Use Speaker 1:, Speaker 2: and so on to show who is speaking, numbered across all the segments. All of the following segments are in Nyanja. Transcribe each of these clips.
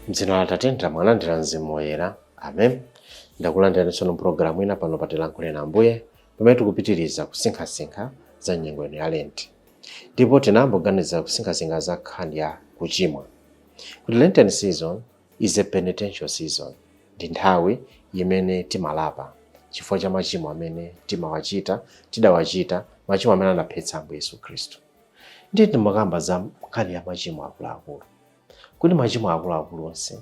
Speaker 1: M'dzina la Atate, ndi la Mwana, ndi la Mzimu Woyera. Amen. Ndakulandirani tsono mpulogalamu ina pano pa Tilankhule na Ambuye, pamene tikupitiriza kusinkhasinkha za nyengo ino ya Lenti. Ndipo tinayamboganiza kusinkhasinkha za nkhani ya kuchimwa, kuti Lenten season is a penitential season, ndi nthawi imene timalapa chifukwa cha machimo amene timawachita, tidawachita, machimo amene anaphetsa Ambuye Yesu Khristu. Ndiye timakamba za nkhani ya machimo akuluakulu, kuti machimo akuluakulu onse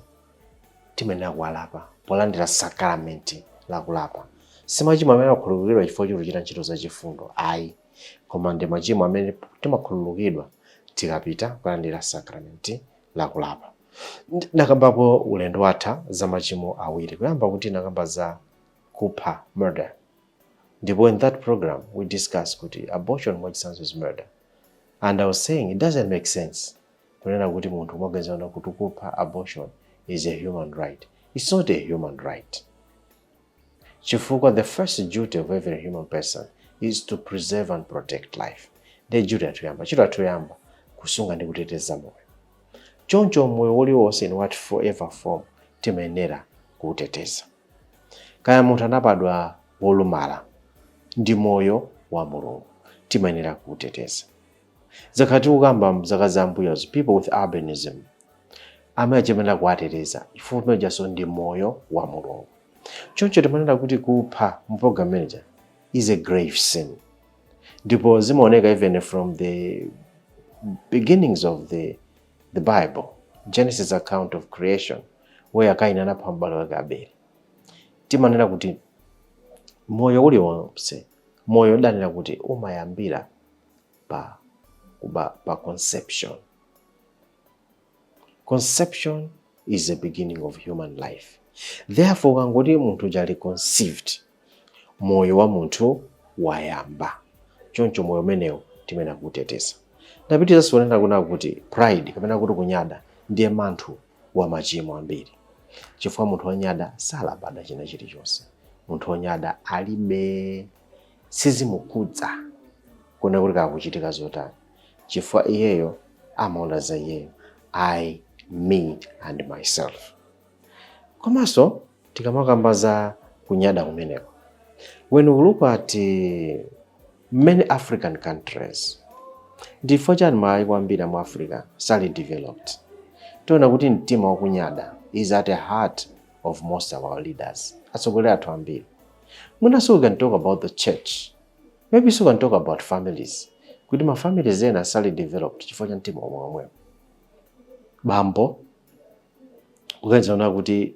Speaker 1: timayenera kuwalapa polandira sakramenti lakulapa. Si machimo amene amakhululukidwa chifukwa choti kuchita ntchito zachifundo, ayi, koma ndi machimo amene timakhululukidwa tikapita kukalandira sakramenti lakulapa. Ndakambapo ulendo watha za machimo awiri. Kuyamba kuti nakamba za kupha, murder, ndipo in that program we discussed kuti abortion mwachitsanzo is murder, and I was saying it doesn't make sense kunena kuti munthu umaganizana kuti kupha, abortion, is a human right. It's not a human right, chifukwa the first duty of every human person is to preserve and protect life. Ndiye duty yathu yoyamba, ntchito yathu yoyamba, kusunga ndi kuteteza moyo. Choncho moyo uliwonse, in whatever form, timayenera kuuteteza. Kaya munthu anabadwa wolumala, ndi moyo wa Mulungu, timayenera kuuteteza. Zakhala tikukamba mzaka zambuyozo, people with albinism amene timayenera kuwateteza chifukwa umenejanso ndi moyo wa Mulungu. Choncho timanena kuti kupha mu program manager is a grave sin, ndipo zimaoneka even from the beginnings of the Bible, Genesis account of creation, where Kaini anapha m'bale wake Abele. Timanena kuti moyo uliwonse, moyo udanena kuti umayambira pa kuba, pa conception. Conception is the beginning of human life. Therefore, ukangoti munthu ali conceived, moyo wa munthu wayamba. Choncho moyo umenewu timayenera kuuteteza. Ndapitiriza kunena kuna kuti pride, kapena kuti kunyada, ndiye manthu wa machimo ambiri, chifukwa munthu wonyada salabada china chilichonse. Munthu wonyada alibe, sizimukhudza kuna kuti kakuchitika zotani, chifukwa iyeyo amaona za iyeyo, I, me and myself. Komanso tikamakamba za kunyada kumeneko, when we look at many African countries, ndifo chani mayiko ambiri mu Africa sali developed? Tiona kuti mtima wakunyada is at the heart of most of our leaders, atsogoleri athu ambiri. Mwinanso we can talk about the church, maybe so we can talk about families, kuti ma families ena sali developed chifukwa cha mtima omwe omwewo. Bambo ukadziona kuti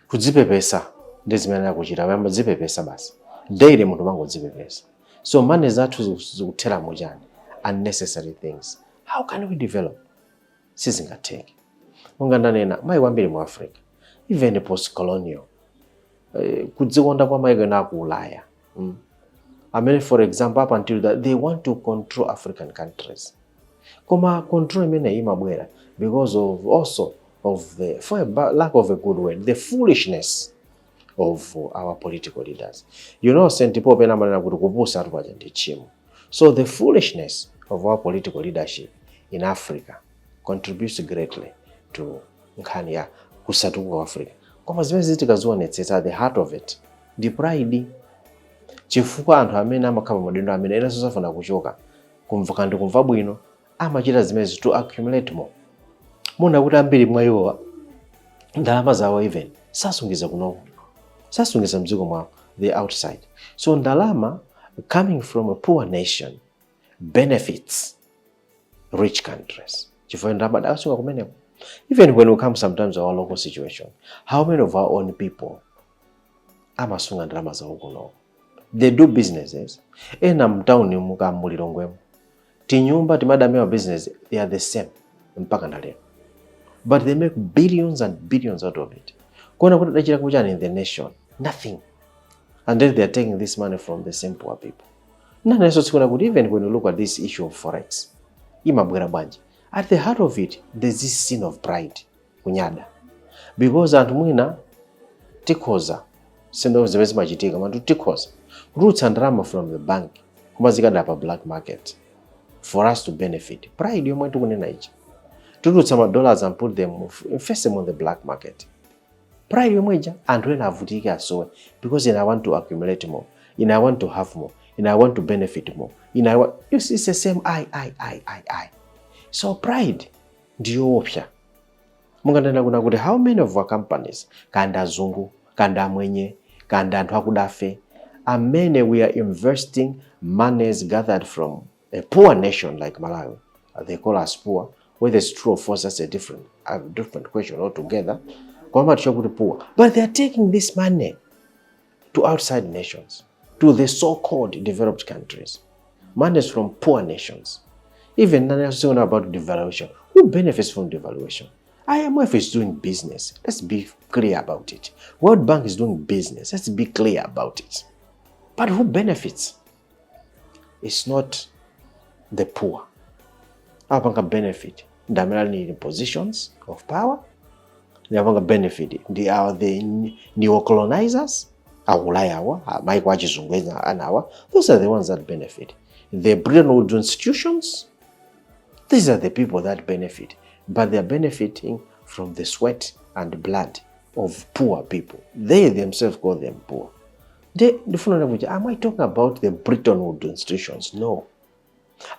Speaker 1: kudzipepesa ndi zimene akuchita, ayamba dzipepesa basi daily, munthu mangodzipepesa. So money zathu zikuthera muchani? Unnecessary things. How can we develop? Sizingatheke. Monga ndanena, maiko ambiri mu Africa, even post colonial, kudzikonda kwa maiko ena aku Ulaya, amene, for example, up until that they want to control African countries, koma control imene imabwera because of also of the, for a lack of a good word, the foolishness of our political leaders. St Paul pena amanena kuti kupusa paja ndi tchimo. So the foolishness of our political leadership in Africa contributes greatly to nkhani ya kusatukuka kwa Africa. Koma zimene tikazionetsetsa, the heart of it ndi pride, chifukwa anthu amene amakhala pa madindo amene enanso safuna kuchoka, kumva kandi kumva bwino, amachita zimenezi to accumulate more. Muna kuti ambiri mwa iwowa ndalama zawo even sasungiza kunoko, sasungiza mdziko mwawo, the outside. So ndalama coming from a poor nation benefits rich countries, chifukwa ndalama adasunga kumeneko. Even when we come sometimes our local situation, how many of our own people amasunga ndalama zawo kunoko? They do businesses. Ena mtawuni mukamulilongwemo, tinyumba timadamiwa business, they are the same mpaka na lero, but they make billions and billions out of it. Kuona kuti adachita kuchani in the nation? Nothing. And then they are taking this money from the same poor people. Nanenso tsikuona kuti even when you look at this issue of forex, imabwera bwanji? At the heart of it there's this sin of pride, kunyada, because anthu mwina tikhoza sendo zimene zimachitika, manthu tikhoza kutulutsa ndalama from the bank koma zikadala pa black market for us to benefit. Pride yomwe tikunena ichi. Tutulutsa ma dollars and put them, invest them on the black market. Pride yomweja, anthu ena avutike, asowe, because ine I want to accumulate more, ine I want to have more, ine I want to benefit more, ine I want. You see, it's the same I, I, I, I, I. So pride ndiyoopsa. Munganena kuna kuti how many of our companies, kanda azungu, kanda amwenye, kanda anthu akudafe, amene we are investing monies gathered from a poor nation like Malawi? They call us poor. Whether it's true or false, that's a different question altogether. Kwamba kuti poor, but they are taking this money to outside nations, to the so-called developed countries, monies from poor nations. Even now, about devaluation, who benefits from devaluation? IMF is doing business. Let's be clear about it. World Bank is doing business. Let's be clear about it. But who benefits? It's not the poor. Apanga benefit ndi amene ali in positions of power. Apanga benefit ndi are the neocolonizers, akulayawa, maiko achizungu anawa. Those are the ones that benefit. The Bretton Woods institutions, these are the people that benefit, but they are benefiting from the sweat and blood of poor people. They themselves call them poor. Ndifuna kuti, am I talking about the Bretton Woods institutions? No.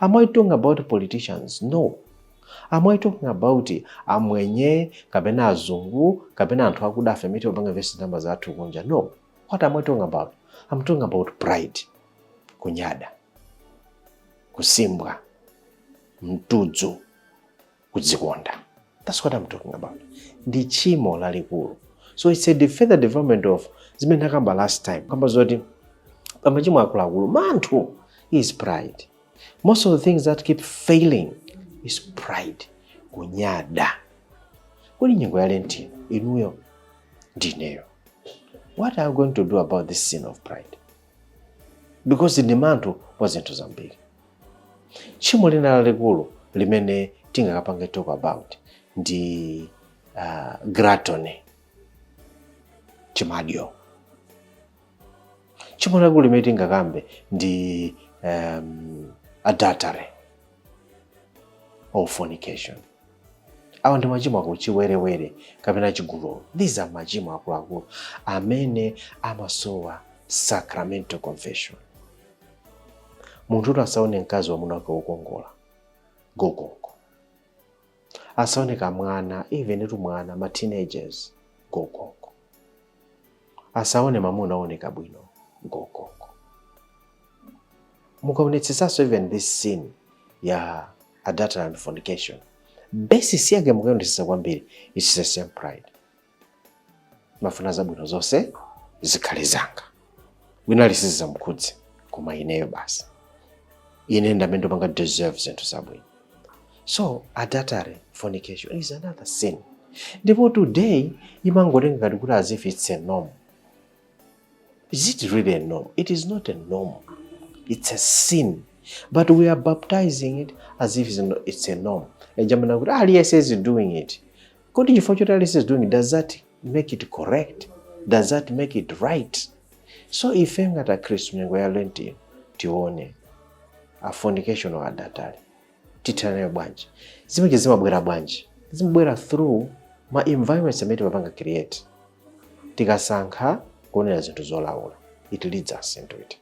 Speaker 1: Am I talking about politicians? No. Am I talking about amwenye kapena azungu kapena anthu akudafe miti opanga invest ndalama zathu kunja? No. What am I talking about? I'm talking about pride, kunyada, kusimbwa, mtudzu, kudzikonda. That's what I'm talking about. Ndi tchimo lalikulu. So it's a further development of zimene ndakamba last time, kamba zoti pamachimo akuluakulu manthu is pride. Most of the things that keep failing is pride, kunyada. Kuli nyengo ya Lent, inuyo ndineyo, what are you going to do about this sin of pride? Because ndi manthu wa zinthu zambiri. Tchimo lina lalikulu limene tingakapange talk about ndi gluttony, chimadyo. Tchimo lalikulu limene tingakambe ndi adultery or fornication. Awa ndi machimo akuchiwerewere kapena chigololo. These are machimo akuluakulu amene amasowa sacramental confession. Munthu kuti asaone mkazi wa mwamuna wake wokongola, gogogo, asaone kamwana, even tu mwana, ma teenagers, gogogo, asaone mamuna aoneka bwino, gogogo. Mukaonetsetsanso even this sin ya adultery and fornication, basis yake mukaonetsetsa kwambiri, it's the same pride. Mafuna zabwino zonse zikhale zanga, wina lisizamkhudze koma ineyo basi, ine ndamene ndopanga deserve zinthu zabwino. So adultery, fornication is another sin. Ndipo today imangotenga ngati kuti as if it's a norm. Is it really a norm? It is not a norm. It's a sin, but we are baptizing it as if it's a norm. Ejamana kuti aliyense is doing it. Kodi chifukwa choti aliyense is doing it, does that make it correct? Does that make it right? So ife ngati akhristu, nyengo ya Lent ino, tione a fornication or adultery, tithana nayo bwanji? Zimene zimabwera bwanji? Zimabwera through ma environments amene timapanga create. Tikasankha kuonera zinthu zolaula, it leads us into it.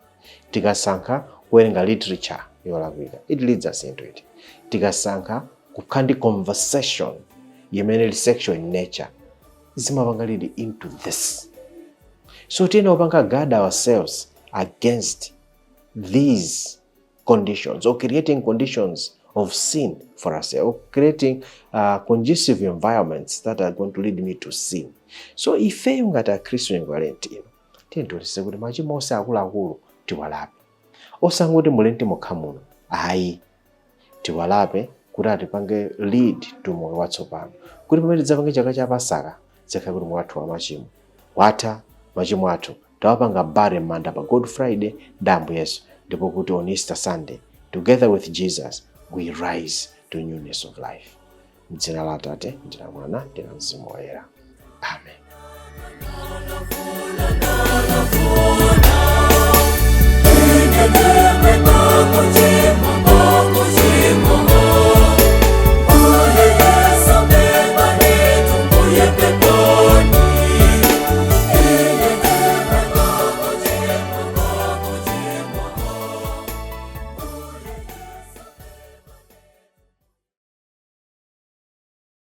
Speaker 1: Tikasankha kuwerenga literature yolakwika, it leads us into it. Tikasankha kukhala ndi conversation imene ili sexual in nature, zimapanga lead into this. So tiyena kupanga guard ourselves against these conditions or creating conditions of sin for ourselves, or creating conducive environments that are going to lead me to sin. So ifeyo ngati akhristu, nyengo ya Lent ino, tiye tionetsetse kuti machimo onse akuluakulu tiwalape, osangoti mu Lent mokha muno ayi. Tiwalape kuti atipange lead to moyo watsopano, kuti pamene tidzapange chaka cha Pasaka, zikhale kuti moyo wathu wa machimo watha, machimo athu tawapanga bury m'manda pa Good Friday ndi Ambuye Yesu, ndipo kuti on Easter Sunday, together with Jesus, we rise to newness of life. Mdzina la Atate ndi la Mwana ndi la Mzimu Woyera, amen.